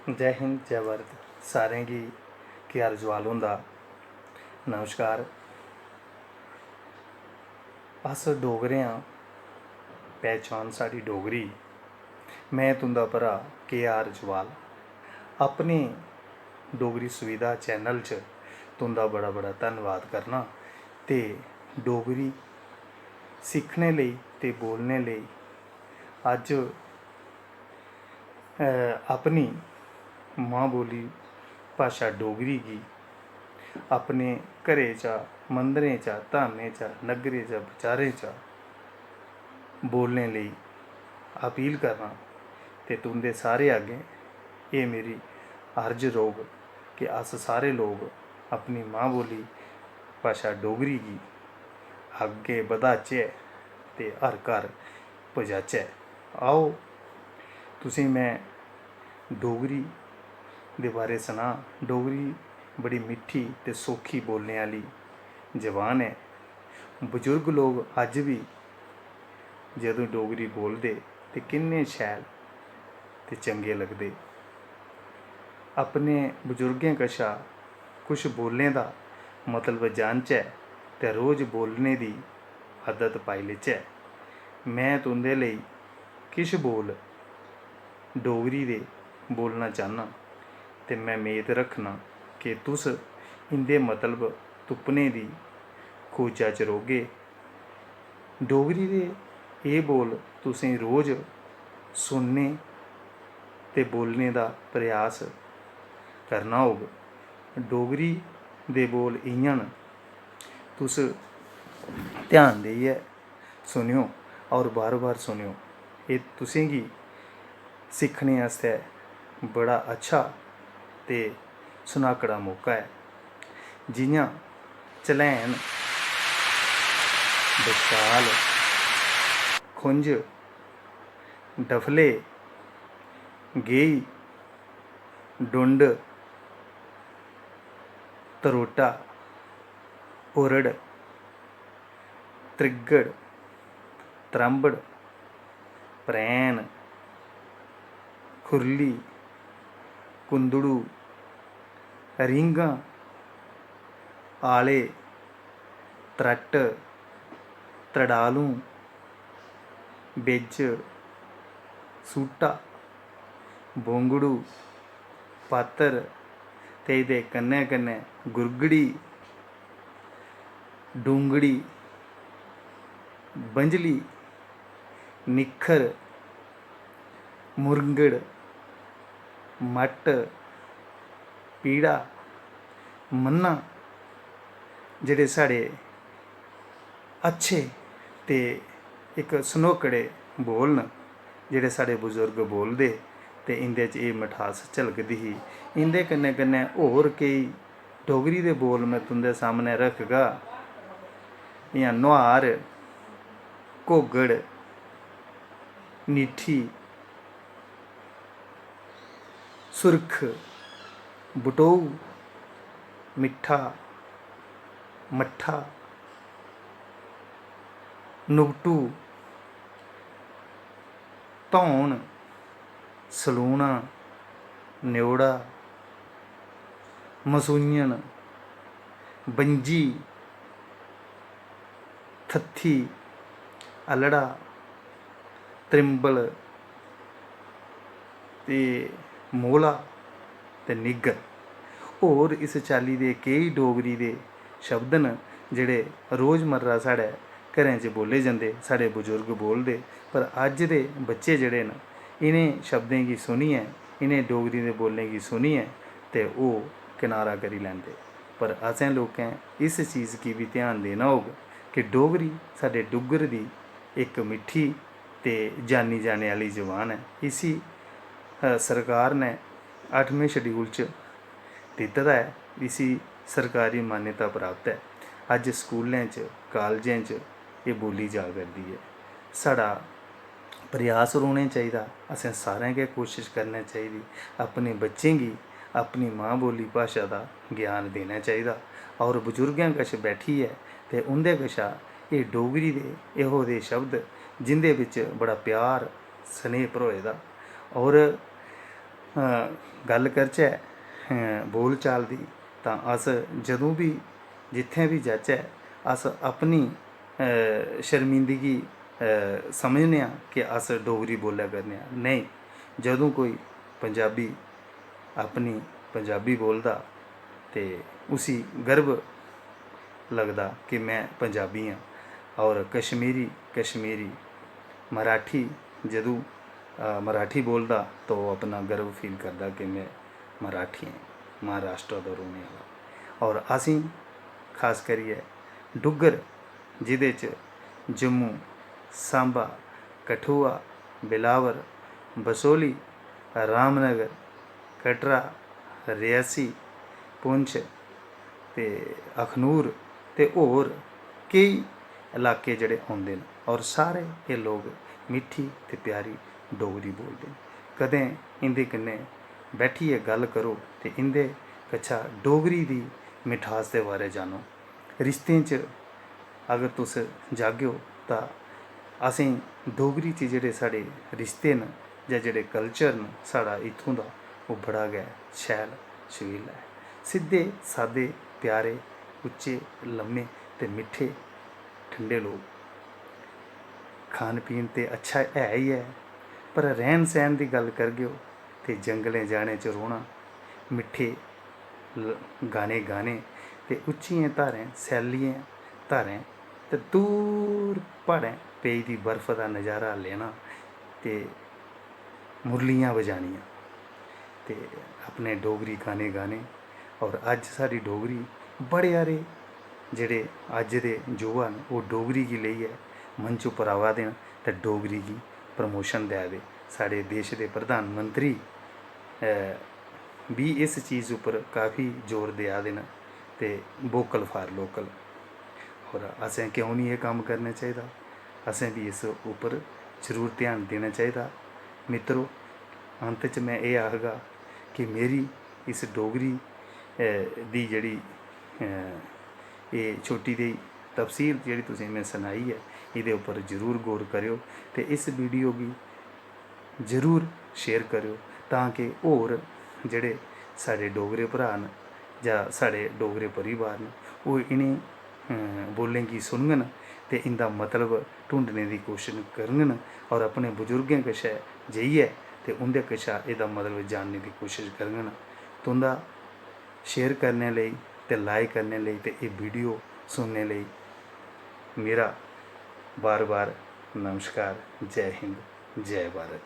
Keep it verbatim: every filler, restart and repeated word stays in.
जै हिंद, जै भारत। सारें गी के आर जुआल हुंदा नमस्कार। अस डोगरे आं, पैह्चान साढ़ी डोगरी। में तुं'दा भ्राऽ के आर जुआल। अपने डोगरी सुविधा चैनल च तुं'दा बड़ा बड़ा धन्नवाद करना ते डोगरी सिक्खने लेई ते बोलने लेई अज्ज अ, अपनी मां बोली भाशा डोगरी गी अपने घरै चा, मंदरें चा, धामें चा, नग्गरें चा, बजारें चा बोलने लेई अपील करना ते तुं'दे सारे अग्गें एह् मेरी अर्ज रौह्ग कि अस सारे लोक अपनी मां बोली भाशा डोगरी गी अग्गें बधाचै ते हर घर पजाचै। आओ, तुसें में डोगरी दे बारे सनां। डोगरी बड़ी मिट्ठी ते सौखी बोलने आह्ली जबान ऐ। बजुर्ग लोक अज्ज बी जदूं डोगरी बोलदे ते किन्ने शैल ते चंगे लगदे। अपने बजुर्गें कशा कुछ बोलें दा मतलब जानचै ते रोज बोलने दी आदत पाई लेचै। में तुं'दे लेई किश बोल डोगरी दे बोलना चाह्न्नां ते में मेद रक्खना कि तुस इं'दे मतलब तुप्पने दी खोजा च रौह्गे। डोगरी दे एह् बोल तुसें रोज सुनने ते बोलने दा प्रयास करना होग। डोगरी दे बोल इ'यां न, तुस ध्यान देइयै सुनेओ और बार-बार सुनेओ। एह् तुसेंगी सिक्खने आस्तै बड़ा अच्छा ते सनाह्कड़ा मौका ऐ। जि'यां चलैन, बशाल, खुंझ, डफले, गेही, डुंड, तरोटा, उरड़, त्रिगड़, त्रंबड़, परैन, खुरली, कुंदड़ू, रींगां, आले, त्रट्ट, त्रड़ालू, बिज्ज, सूटा, बोंगड़ू, पात्तर ते एह्दे कन्नै कन्नै गुरगड़ी, डूंगड़ी, बंझली, निक्खर, मुरंगड़, मट्ट, पीढ़ा, मन्ना, जेह्ड़े साढ़े अच्छे ते इक सनोकड़े बोल न, जेह्ड़े साढ़े बजुर्ग बोलदे ते इं'दे च एह् मठास झलकदी ही। इं'दे कन्नै कन्नै होर केई डोगरी दे बोल में तुं'दे सामनै रखगा, जि'यां नुहार, घोगड़, निट्ठी, सुर्ख, बटोऊ, मिट्ठा, मट्ठा, नुगटू, धौन, सलूना, न्योड़ा, मसूंयन, बंजी, थत्थी, अलड़ा, त्रिंबल ते मोला ते निग्गर। होर इस चाल्ली दे केई डोगरी दे शब्द न जेह्ड़े रोजमर्रा साढ़े घरें च बोल्ले जंदे, साढ़े बजुर्ग बोलदे, पर अज्ज दे बच्चे जेह्ड़े न इ'नें शब्दें गी सुनियै, इ'नें डोगरी दे बोलें गी सुनियै ते ओह् किनारा करी लैंदे। पर असें लोकें इस चीज गी बी ध्यान देना होग कि डोगरी साढ़े डुग्गर दी इक मिट्ठी ते जानी जाने आह्ली जबान ऐ। इसी, अ, सरकार ने अठमें schedule च दित्ते दा ऐ, इसी सरकारी मान्यता प्राप्त ऐ। अज्ज स्कूलें च, कालजें च एह् बोल्ली जा करदी ऐ। साढ़ा प्रयास रौह्ना चाहिदा, असें सारें गै कोशश करनी चाहिदी, अपने बच्चें गी अपनी मां बोली भाशा दा ज्ञान देना चाहिदा और बजुर्गें कश बैठियै ते उं'दे कशा एह् डोगरी दे एहो दे शब्द जिं'दे बिच बड़ा प्यार, स्नेह भरोए दा और अ, गल्ल करचै, अ, बोल चाल दी, तां अस जदूं बी, जित्थें बी जाचै, अस अपनी, अ, शर्मिंदगी, अ, समझने आं कि अस डोगरी बोल्लै करने आं। नेईं, जदूं कोई पंजाबी अपनी पंजाबी बोलदा ते उसी गर्व लगदा कि में पंजाबी आं। और कश्मीरी, कश्मीरी, मराठी जदूं, अ, मराठी बोलदा तो ओह् अपना गर्व फील करदा कि में मराठी आं, महाराष्ट्र दा रौह्ने आह्ला। और असें खास करियै डुग्गर, जेह्दे च जम्मू, सांबा, कठुआ, बिलावर, बसोहली, रामनगर, कटरा, रियासी, पुंछ ते अखनूर ते होर केई इलाके जेह्ड़े औंदे न और सारे एह् लोक मिट्ठी ते प्यारी डोगरी बोलदे न। कदें इं'दे कन्नै बैठियै गल्ल करो ते इं'दे कशा डोगरी दी मिठास दे बारै जानो। रिश्तें च अगर तुस जागेओ तां असें डोगरी च जेह्ड़े साढ़े रिश्ते न जां जेह्ड़े कल्चर न साढ़ा इत्थूं दा, ओह् बड़ा गै शैल शबीला ऐ। सिद्धे सादे, प्यारे, उच्चे, लम्मे ते मिट्ठे ठंडे लोक। खान पीन ते अच्छा है ही ऐ, पर रैह्न सैह्न दी गल्ल करगेओ ते जंगलें जाड़ें च रौह्ना, मिट्ठे ल-, गाने गाने ते उच्चियें धारें, सैल्लियें धारें ते दूर प्हाड़ें पेई दी बर्फ दा नजारा लैना ते मुरलियां बजानियां ते अपने डोगरी गाने गाने। और अज्ज साढ़ी डोगरी, बड़े हारे जेह्ड़े अज्ज दे युवा न, ओह् डोगरी गी लेइयै मंच उप्पर आवा दे न ते डोगरी गी प्रमोशन देआ दे। साढ़े देश दे प्रधानमंत्री, अ, बी इस चीज उप्पर काफी जोर देआ दे न ते vocal for local। और असें क्यों निं एह् कम्म करना चाहिदा? असें बी इस उप्पर जरूर ध्यान देना चाहिदा। मित्रो, अंत च में एह् आखगा कि मेरी इस डोगरी, अ, दी जेह्ड़ी, अ, एह् छोटी देही तफसील जेह्ड़ी तुसें में सनाई ऐ, एह्दे उप्पर जरूर गौर करेओ ते इस video गी जरूर share करेओ, तां कि होर जेह्ड़े साढ़े डोगरे भ्राऽ न जां साढ़े डोगरे परिवार न, ओह् इ'नें, अं, बोलें गी सुनङन ते इं'दा मतलब ढूंढने दी कोशश करङन और अपने बजुर्गें कशा जाइयै ते उं'दे कशा एह्दा मतलब जानने दी कोशश करङन। तुं'दा share करने लेई ते like करने लेई ते एह् video सुनने लेई मेरा बार-बार नमस्कार। जै हिंद, जै भारत।